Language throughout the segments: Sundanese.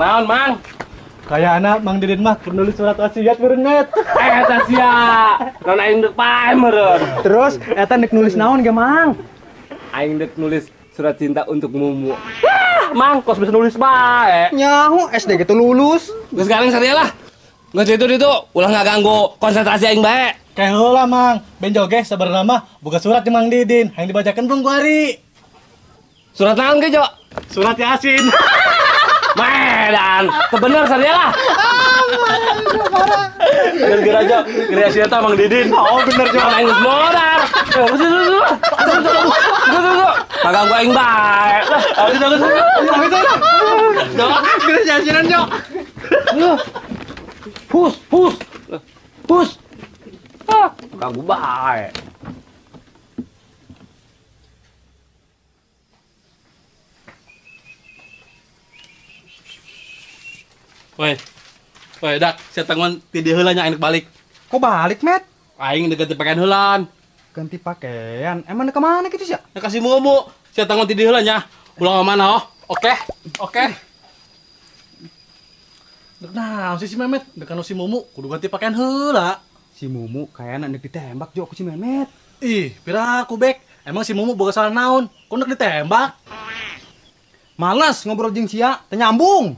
Naon, Mang? Kayakna Mang Didin mah keur nulis surat wasiat meureun, Met. Eta sia. Naon aing deuk pae meureun. Terus eta nek nulis naon ge, Mang? Aing deuk nulis surat cinta untuk Mumu. Wah, Mang kos bisa nulis bae. Nyaho SD gitu lulus. Geus garing saria lah. Geus itu ulah ngaganggu konsentrasi aing bae. Kayak heula, Mang. Benjo ge sabarna mah boga surat di Mang Didin, hayang dibacakeun bung kuari. Surat naon ge, Jo? Surat Yasin. Medan, bener saria lah. Gara-gara aja kreasi eta Mang Didin. Oh, bener Jo. Aing geus modar. Kagak aing bae. Aduh, Geus yasinan, Jo. Pus, pus. Pus. Ah, ganggu bae. Woi. Woi, dak, sia tangan ti dieu heula nya aing balik. Kok balik, Met? Aing deuk ganti pakaian heulan. Ganti pakaian? Emang ke mana gitu sih? Ya kasih Mumu. Sia tangan ti dieu heula nya. Ulah ka mana, oh. Oke. Oke. Dek naon sih si Memet? Dek anu si Mumu kudu ganti pakaian heula. Si Mumu kayakna nek ditembak Jo ku si Memet. Ih, pira aku bek. Emang si Mumu boga salah naon? Kok nek ditembak? Males ngobrol jeung sia, teu nyambung.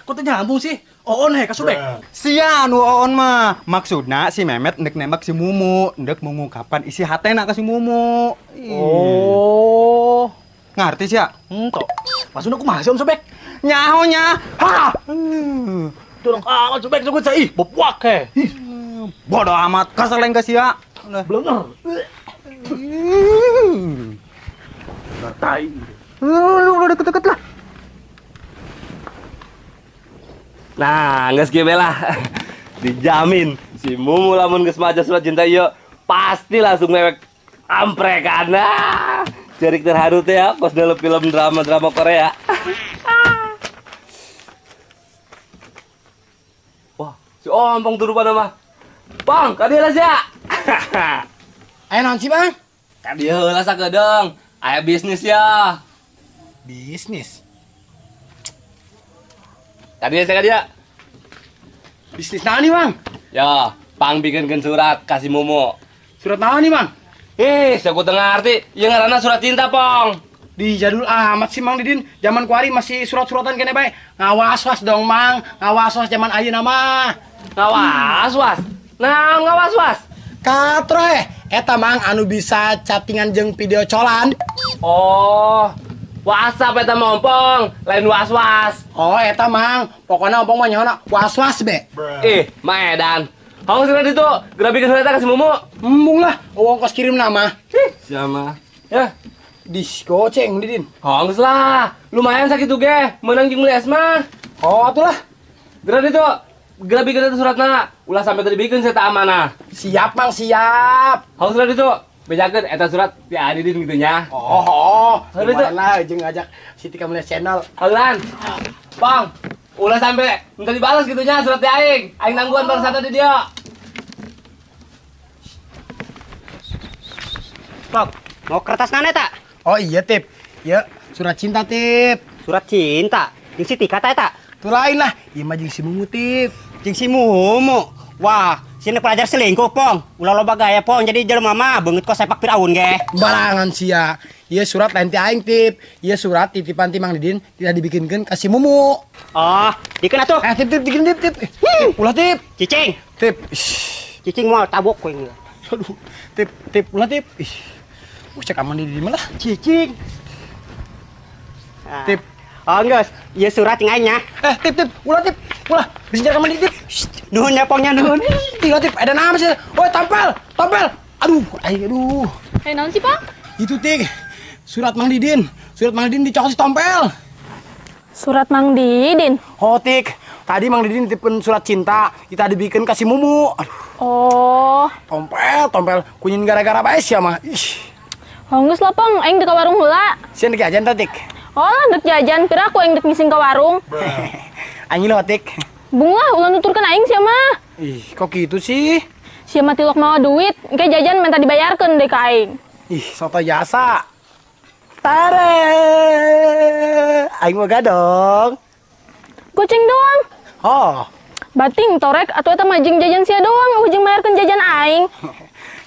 Kok teu nyambung sih? Oon he kasubek. Sia anu oon mah. Maksudna si Memet ndek nembak si Mumu, ndek mengungkapkan isi hatena ka si Mumu. Ih. Oh. Ngarti sia? Henteu. Maksudna kumaha sih Om Sobek? Nyaho nya. Ha. Dorong amat Sobek sugut sia ih, bopuak he. Ih. Bodoh amat kasar lain ka sia. Blenger. Tai. Lu deket-deket lah. Nah, geus kieu lah. Dijamin si Mumu lamun geus maca surat cinta ieu pasti langsung mewek amprekan. Nah, cerik terharu teh ya kos dalam film drama-drama Korea. Wah, si Ompong tuh rupana mah. Pong, ka dieu lah sia. Aya naon sih, Bang? Ka dieu heula sakedeung. Aya bisnis ya. Bisnis. Tadi saya dia. Bisnis naon nih, Bang? Ya, pang bikinkeun surat kasih Mumu. Surat naon nih, Bang? Ih, saya teu ngarti. Ieu ngaranna surat cinta, Pong. Di jadul amat sih Mang Didin. Zaman kuari masih surat-suratan kene bae. Ngawas-was dong, Mang. Ngawas-was zaman ayeuna mah. Ngawas-was. Nah, ngawas-was. Katro eta Mang anu bisa chattingan jeung video colan. Oh. WhatsApp eta mah Ompong, lain was-was. Oh, eta Mang, pokoknya Ompong mah nyaona was-was be. Ih, maedan. Hong sih ditu, geura bikin surat ka si Mumu. Embung lah, ongkos kirim nama. Siapa? Ya, disko ceng Didin. Hong lah, lumayan sakitu ge, menang jeung meuli es mah. Oh, atulah. Geura ditu, geura bikin eta suratna. Ulah sampai teu dibikeun saya amanah. Siap, Mang, siap. Hong surat ditu. Bejakeun eta surat ti Adidin gitu nya. Oh, lumayan lah jeung ngajak Siti ka Mulya Channel. Heulan. Pang, ulah sampe minta dibalas gitu nya surat ti aing. Aing nangguan bangsana di dia. Pok, mau kertas nana eta? Oh iya, Tip. Ya, surat cinta, Tip. Surat cinta? Jeung si Tika ta eta? Tuh lain lah. Ieu mah jeung si Mumu, Tip. Jeung si Mumu. Wah, sini pelajar selingkuh, Pong. Ulah loba gaya, Pong. Jadi jelema mah beungeut kok sepak Firaun ge. Barangan sia. Ieu surat lain ti aing, Tip. Ieu surat titipan ti Mang Didin tidak dibikinkeun ka si Mumu. Oh, dikeun atuh. Tip, tip, dikeun, tip, tip. Ulah, Tip. Cicing. Tip. Cicing moal tabok kowe. Aduh, Tip, tip, ulah, Tip. Ih. Cek aman di mana lah. Cicing. Tip. Oh, geus. Ieu surat jeung aing nya. Tip, tip, ulah, Tip. Ulah, bisa jaga mandi, Tip. Nuhun ya, Pongnya, nuhun. Tinggal, Tip. Ada nama sih. Oi, tampel, tampel. Aduh, aing aduh. Hey, naon sih, Pong? Itu, Tik. Surat Mang Didin. Surat Mang Didin dicokot si tompel. Surat Mang Didin? Oh, Tik. Tadi Mang Didin nitipkeun surat cinta, kita dibikin kasih Mumu. Aduh. Oh. Tompel, tompel. Kunyin gara-gara bae sia mah. Ih. Geus lah, Pong. Aing di ka warung heula. Sia dek jajan tah, Tik? Oh, dek jajan. Pira aku aing dek ngising ke warung. Aing lho, Tik. Bung lah, ulah nuturkeun aing sia mah. Ih, kok gitu sih? Sia mah tilok mawa duit, engke jajan minta dibayarkeun deui ka aing. Ih, soto jasa. Tare. Aing boga dong. Goceng doang. Oh. Bating torek atuh eta mah jeung jajan sia doang, eueuh jeung mayarkeun jajan aing.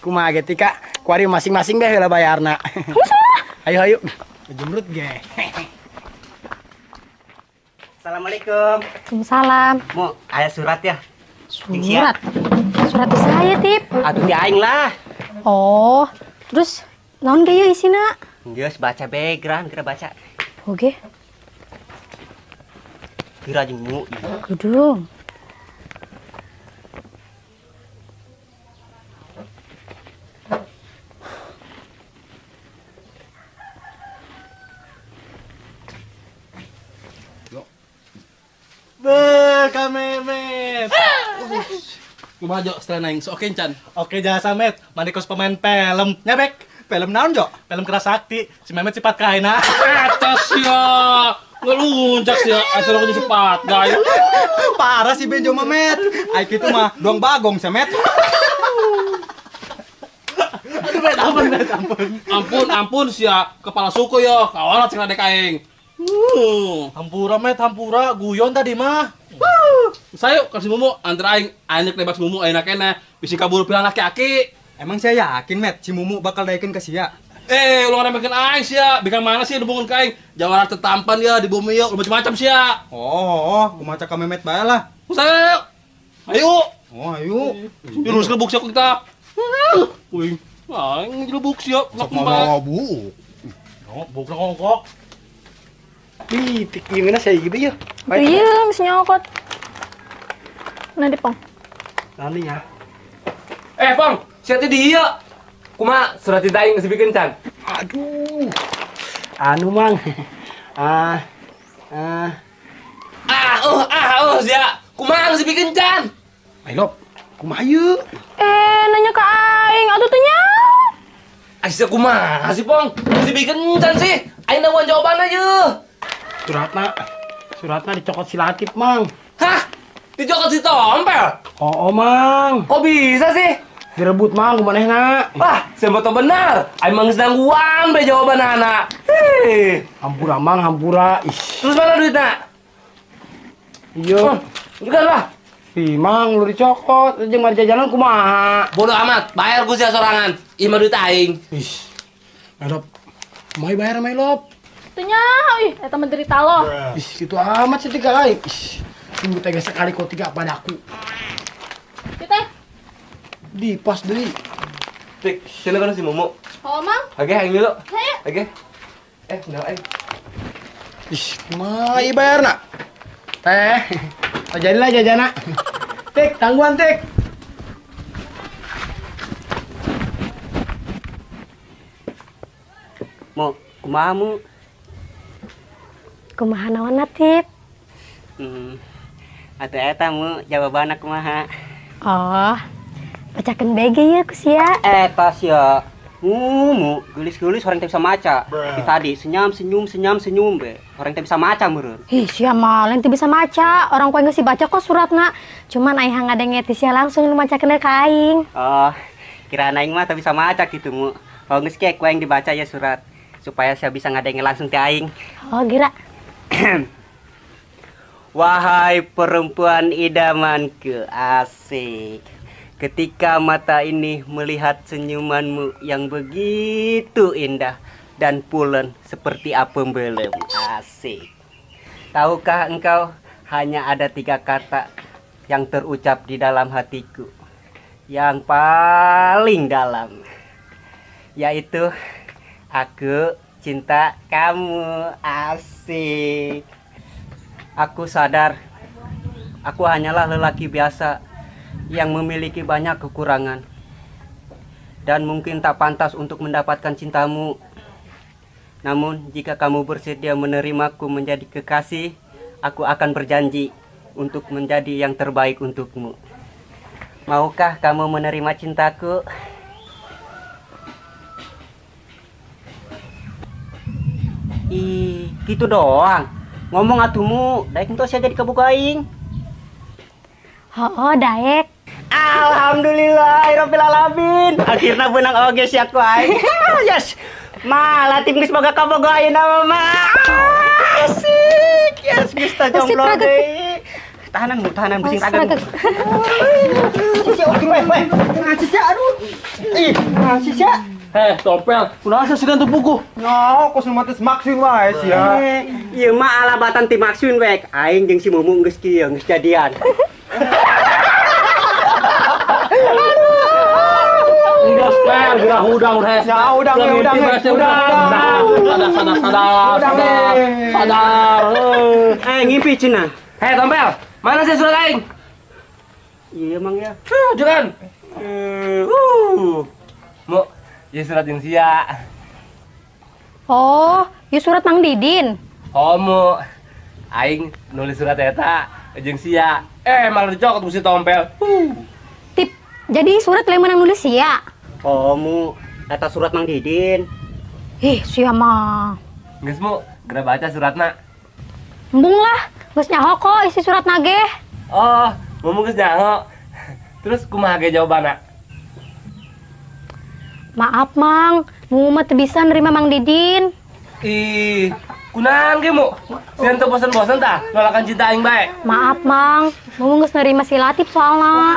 Kumaha ge Tika? Kuari masing-masing deh heula bayarna. Ayo ayo. Jemrut ge. Assalamualaikum. Waalaikumsalam. Mu, aya surat ya? Surat? Surat di saya, Tip. Atuh di aing lah. Oh, terus naon ge ieu isina? Geus baca background, kira baca. Oke. Kira jeung mu. Kudu. Ka Memet. Kumaha Jo setelah naing sok oke encan. Oke jasa Met, mandi kos pemain film. Nya Bek, film naon Jo? Film Keras Sakti. Si Memet sifat kaina. Atas ya. Ngeluncak sih, asal aku sifat guys. Parah si Benjo Memet. Ai kitu mah doang bagong si Met. Aduh Met, ampun Met, ampun. Ampun, ampun sia, kepala suku yo, kawalat sing adek aing. Hampura Met, hampura, guyon tadi mah. Sayo kasih Mumu antara aing aing nebak si Mumu aing keneh bisi kabur pilan aki-aki. Emang saya yakin Met si Mumu bakal daekeun ka sia. Lu ngaremekeun aing sia, bikang mana sih hubungan ka aing? Jawara tetampan ya di bumi ya, macam-macam sia. Oh, kumaha ka Memet bae lah. Sayo. Ayo. Oh, ayo. Terus lebuk sia kita. Uing. Aing jelebuk sia, sok mau bu. Oh, buk ngongkok. Ih, tik gimana saya gitu ya? Iya, mesti nyokot. Nah, di Pong. Nanti ya. Pong, siapa dia? Kumaha surat cinta aing geus bikin can? Aduh. Anu, Mang. Sia. Kumaha geus bikin can? Ayo, kumaha ieu? Nanya ke aing atuh teh nya. Sia kumaha sih, Pong? Geus bikin can sih. Aing nangguan jawabanna ieu. Suratna dicokot si Latif, Mang. Hah? Dicokot si Tompel? Oh, Mang. Kok bisa sih? Direbut, Mang, kumanehna. Wah, saya benar. Aing mah geus nangguan bae jawaban anak. Hei. Hampura, Mang, hampura. Ih. Terus mana duitna? Iya. Juga lah. Ih, Mang, lu dicokot, jeung mari jajanan kumaha? Bodoh amat, bayar ku sia sorangan. Ieu mah duit aing. Ih. Melop. Kumaha bayar Melop? Tanya, ih, eta menderita lo. Ih, gitu amat sih tiga aing. Ih, sungguh tega sekali kau tiga padaku. Kita di pas deui. Tik, sini kan si Mumu. Oh, Mang. Oke, aing dulu. Saya. Oke. Bentar aing. Ih, kumaha ieu bayarna? Teh. Jadilah jajana. Tik, tangguhan tik. Mu, kumaha mu? Kumaha naon Tip? Atuh eta mu jawabanna kumaha? Oh, bacakeun bae ge ieu ku sia. Eta sia. Mumu geulis-geulis orang teh bisa maca. Di tadi senyum senyum senyum senyum be. Orang teh bisa maca meureun. Ih, sia mah lain teu bisa maca. Orang ku geus dibaca kok suratna. Cuman aing ngadenge ti sia langsung nu macakeun ka aing. Oh, kiraan aing mah teu bisa maca kitu mu. Oh, geus ke ku aing dibaca ya surat supaya sia bisa ngadenge langsung ti aing. Oh, gira. Wahai perempuan idamanku, asik. Ketika mata ini melihat senyumanmu yang begitu indah dan pulen seperti apem belem, asik. Tahukah engkau hanya ada 3 kata yang terucap di dalam hatiku yang paling dalam, yaitu aku cinta kamu, asik. Aku sadar aku hanyalah lelaki biasa yang memiliki banyak kekurangan dan mungkin tak pantas untuk mendapatkan cintamu. Namun jika kamu bersedia menerimaku menjadi kekasih, aku akan berjanji untuk menjadi yang terbaik untukmu. Maukah kamu menerima cintaku? Ih, gitu doang. Ngomong atumu, daek entos sia jadi kaboga aing. Oh, daek. Alhamdulillahirabbil alamin. Akhirna beunang oge sia ku aing. Yes. Ma, Latif geus boga kaboga ayeuna mah. Asik. Yes, geus ta jomblo deui. Tahanan mu, tahanan pusing tangan. Sia weh weh. Ngaji sia aduh. Ih, ngaji sia. Heh, Tompel, kunaon sia sugan teu puguh? Nyaho kos nu mates maksun wae sia. Ieu mah alabatan ti maksun wek. Aing jeung si Mumu geus kieu, geus jadian. Geus pel, geura hudang heh. Ya udang udang udang. Sadar sadar sadar. Sadar. Eh, ngimpi cenah. Heh, Tompel, mana sih surat aing? Iya, Mang ya. Jangan. Mu, ya surat yang sia. Oh, ya surat Mang Didin. Oh, mu. Aing nulis surat eta jeung sia. Malah dicokot ku si Tompel. Tip, jadi surat lain menang nulis sia. Oh, mu, eta surat Mang Didin. Ih, sia mah. Geus mu, geura baca suratna. Embung lah, geus nyaho kok isi surat nage. Oh, Mumu geus nyaho. Terus kumaha ge jawabanna? Maaf, Mang. Mumu mah teu bisa nerima Mang Didin. Ih, kunaon ge mu? Sieun teu bosen-bosen tah nolakan cinta aing bae. Maaf, Mang. Mumu geus nerima si Latif soalna.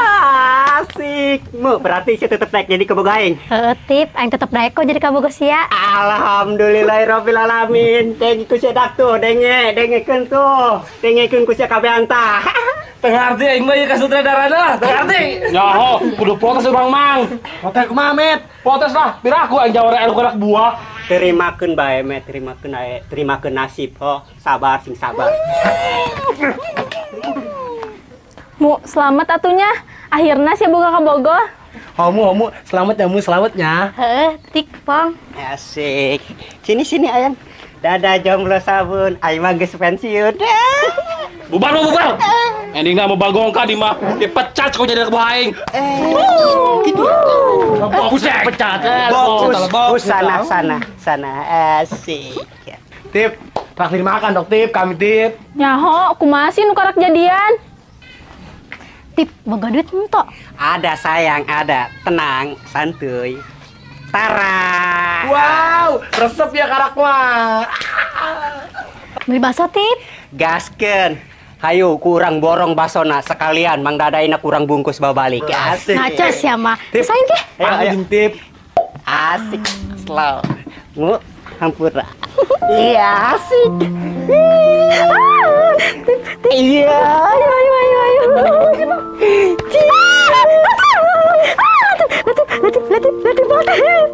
Asik. Mu, berarti sia tetep naik jadi kabogoh aing. Heeh, Tip. Aing tetep naik kok jadi kabogoh sia. Alhamdulillahirabbil alamin. Denge ku sia dak tuh, denge, dengekeun tuh. Dengekeun ku sia kabehan tah. Teu ngarti aing mah ieu ka sutradarana lah, teu ngarti. Nyaho, kudu protes urang Mang. Protes kumaha, Met? Protes lah, piraku aing jawara anu anak buah. Terimakeun bae, Met, terimakeun ae, terimakeun nasib, ho. Sabar sing sabar. Mu, selamat atunya. Akhirnya sia boga kabogoh. Homu, homu, selamat ya mu, selamatnya. Heeh, tik, Pong. Asik. Sini sini ayang. Dadah jomblo sabun, aing mah geus pensiun. Bubar lu, bubar. Endingna mau bagongka di mah dipecat kau jadi anak buah aing. Gitu. Fokus pecat. Fokus sana sana sana asik. Tip, traktir makan dok Tip, kami Tip. Nyaho, kumaha sih nu karak jadian? Tip, boga duit entok. Ada sayang, ada. Tenang, santuy. Tara. Wow, resep ya karak mah. Beli bakso Tip. Gaskeun. Hayu kurang borong basona sekalian Mang Dadaina kurang bungkus bawa balik. Asik. Ngaco sia mah. Sayang ke? Ayo, ayo Tip. Asik. Slow. Mu hampura. Iya, asik. Iya, ayo ayo ayo ayo. Latif, Latif, Latif, Latif, Latif.